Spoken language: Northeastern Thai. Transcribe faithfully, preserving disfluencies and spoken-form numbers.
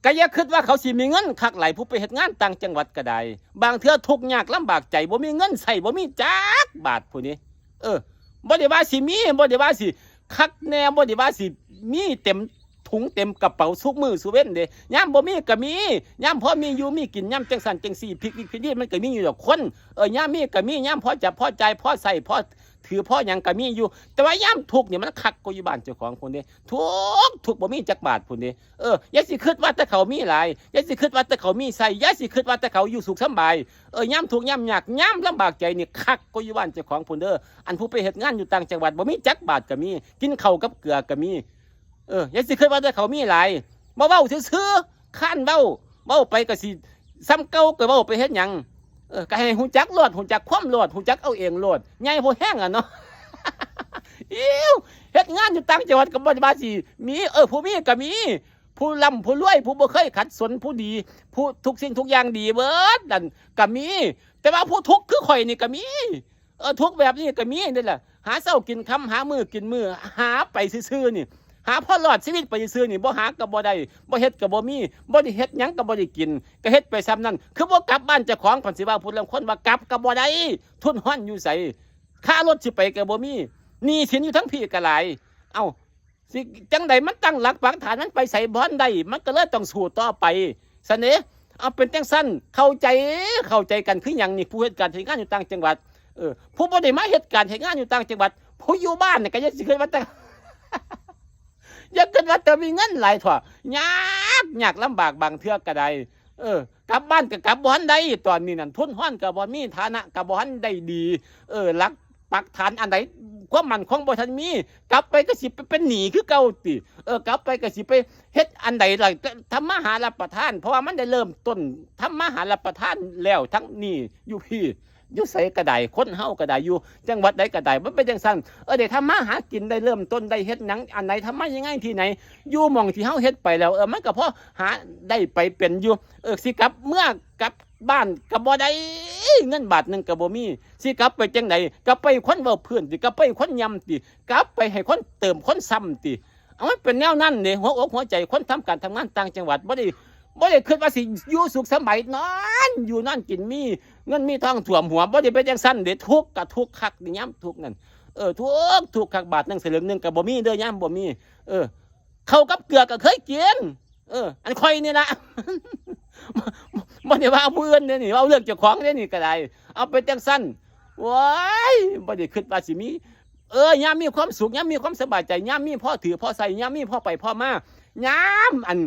ก็อย่าคิดว่าเขาสิมีเงินคักหลาย ผู้ไปเฮ็ดงานต่างจังหวัดก็ได้ บางเทื่อทุกข์ยากลำบากใจ บ่มีเงินใช้ บ่มีจักบาทพู้นนี่ เออ บ่ได้ว่าสิมี บ่ได้ว่าสิคักแน่ บ่ได้ว่าสิมีเต็มถุงเต็มกระเป๋าซุมื้อซุเว็นเด้ ยามบ่มีก็มี ยามพอมีอยู่มีกิน ยามจังซั่นจังซี่ พิกพิกพิกนี่มันก็มีอยู่ดอกคน เออ ยามมีก็มี ยามพอจับพอจ่าย พอใช้ พอถือ พอหยังก็มีอยู่ แต่ว่ายามทุกข์นี่มันคักกว่าอยู่บ้านเจ้าของพู้นเด้ ทุกข์ ทุกข์บ่มีจักบาทพู้นเด้ เออ อย่าสิคิดว่าแต่เขามีหลาย อย่าสิคิดว่าแต่เขามีใช้ อย่าสิคิดว่าแต่เขาอยู่สุขสำบาย เออ ยามทุกข์ยามยาก ยามลำบากใจนี่คักกว่าอยู่บ้านเจ้าของพู้นเด้อ อันผู้ไปเฮ็ดงานอยู่ต่างจังหวัด บ่มีจักบาทก็มี กินข้าวกับเกลือก็มี เออ อย่าสิคิดว่าแต่เขามีหลาย บ่เว้าซื่อๆ ค้านเว้า เว้าไปก็สิส่ำเก่า ก็เว้าไปเฮ็ดหยัง เออ ก็ให้ฮู้จักโลด ฮู้จักความโลด ฮู้จักเอาเองโลด ใหญ่พอแฮงอะเนาะ อิ้ว เฮ็ดงานอยู่ต่างจังหวัดก็บ่ได้ว่าสิมี เออ ผู้มีก็มี ผู้ร่ำผู้รวย ผู้บ่เคยขัดสน ผู้ดี ผู้ทุกสิ่งทุกอย่างดีเบิดนั่นก็มี แต่ว่าผู้ทุกข์คือข่อยนี่ก็มี เออ ทุกข์แบบนี้ก็มีนี่แหละ หาเช้ากินค่ำ หามื้อกินมื้อ หาไปซื่อๆนี่ หาพอรอดชีวิตไปซื่อๆนี่ บ่หาก็บ่ได้ บ่เฮ็ดก็บ่มี บ่ได้เฮ็ดหยังก็บ่ได้กิน ก็เฮ็ดไปส่ำนั้น คือบ่กลับบ้านเจ้าของ พันสิว่าผู้ลางคนว่ากลับก็บ่ได้ ทุนฮ้อนอยู่ไส ค่ารถสิไปก็บ่มี หนี้สินอยู่ทั้งพี้ก็หลาย เอ้า สิจังใด มันตั้งหลักปักฐานมันไปไสบ่ทันได้ มันก็เลยต้องสู้ต่อไป ซั่นเด้ เอาเป็นจังซั่น เข้าใจ เข้าใจกันคือหยังนี่ ผู้เฮ็ดการเฮ็ดงานอยู่ต่างจังหวัด เออ ผู้บ่ได้มาเฮ็ดการเฮ็ดงานอยู่ต่างจังหวัด ผู้อยู่บ้านนี่ก็อย่าสิคิดว่าแต่ อย่าคิดว่าแต่มีเงินหลายเถาะ ยาก ยากลำบากบางเทื่อก็ได้ เออ กลับบ้านก็กลับบ่ทันได้ ตอนนี้นั่น ทุนฮ้อนก็บ่มี ฐานะก็บ่ทันได้ดี เออ หลักปักฐานอันใด ความมั่นคงบ่ทันมี กลับไปก็สิไปเป็นหนี้คือเก่าติ เออ กลับไปก็สิไปเฮ็ดอันใดล่ะ ทำมาหารับประทาน เพราะว่ามันได้เริ่มต้นทำมาหารับประทานแล้ว ทั้งหนี้อยู่พี้ อยู่ไสก็ได้ คนเฮาก็ได้ อยู่จังหวัดใดก็ได้ มันเป็นจังซั่น เออ ได้ทำมาหากิน ได้เริ่มต้น ได้เฮ็ดหยังอันใด ทำมายังไงที่ไหน อยู่หม่องที่เฮาเฮ็ดไปแล้ว เออ มันก็พอหาได้ไปเป็นอยู่ เออ สิกลับเมือกลับบ้านก็บ่ได้ เงินบาทหนึ่งก็บ่มี สิกลับไปจังใด กลับไปคนเว้าพื้นติ กลับไปคนย่ำติ กลับไปให้คนเติมคนซ้ำติ เอา มันเป็นแนวนั้นเด้ หัวอกหัวใจคนทำการทำงานต่างจังหวัด บ่ได้ บ่ได้คิดว่าสิอยู่สุขสำบาย นอนอยู่นอนกิน มีเงินมีทองท่วมหัว บ่ได้เป็นจังซั่นเด้ ทุกข์ก็ทุกข์คัก ยามทุกข์นั่น เออ ทุกข์ ทุกข์คัก บาทหนึ่งสลึงหนึ่งก็บ่มีเด้อ ยามบ่มี เออ ข้าวกับเกลือก็เคยกิน เออ อันข่อยนี่ล่ะ บ่ได้ว่าผู้อื่นเด้นี่ เว้าเรื่องเจ้าของเด้นี่ก็ได้ เอาเป็นจังซั่น โอ้ย บ่ได้คิดว่าสิมี เออ ยามมีความสุข ยามมีความสบายใจ ยามมีพอถือพอใช้ ยามมีพอไปพอมา ยามอัน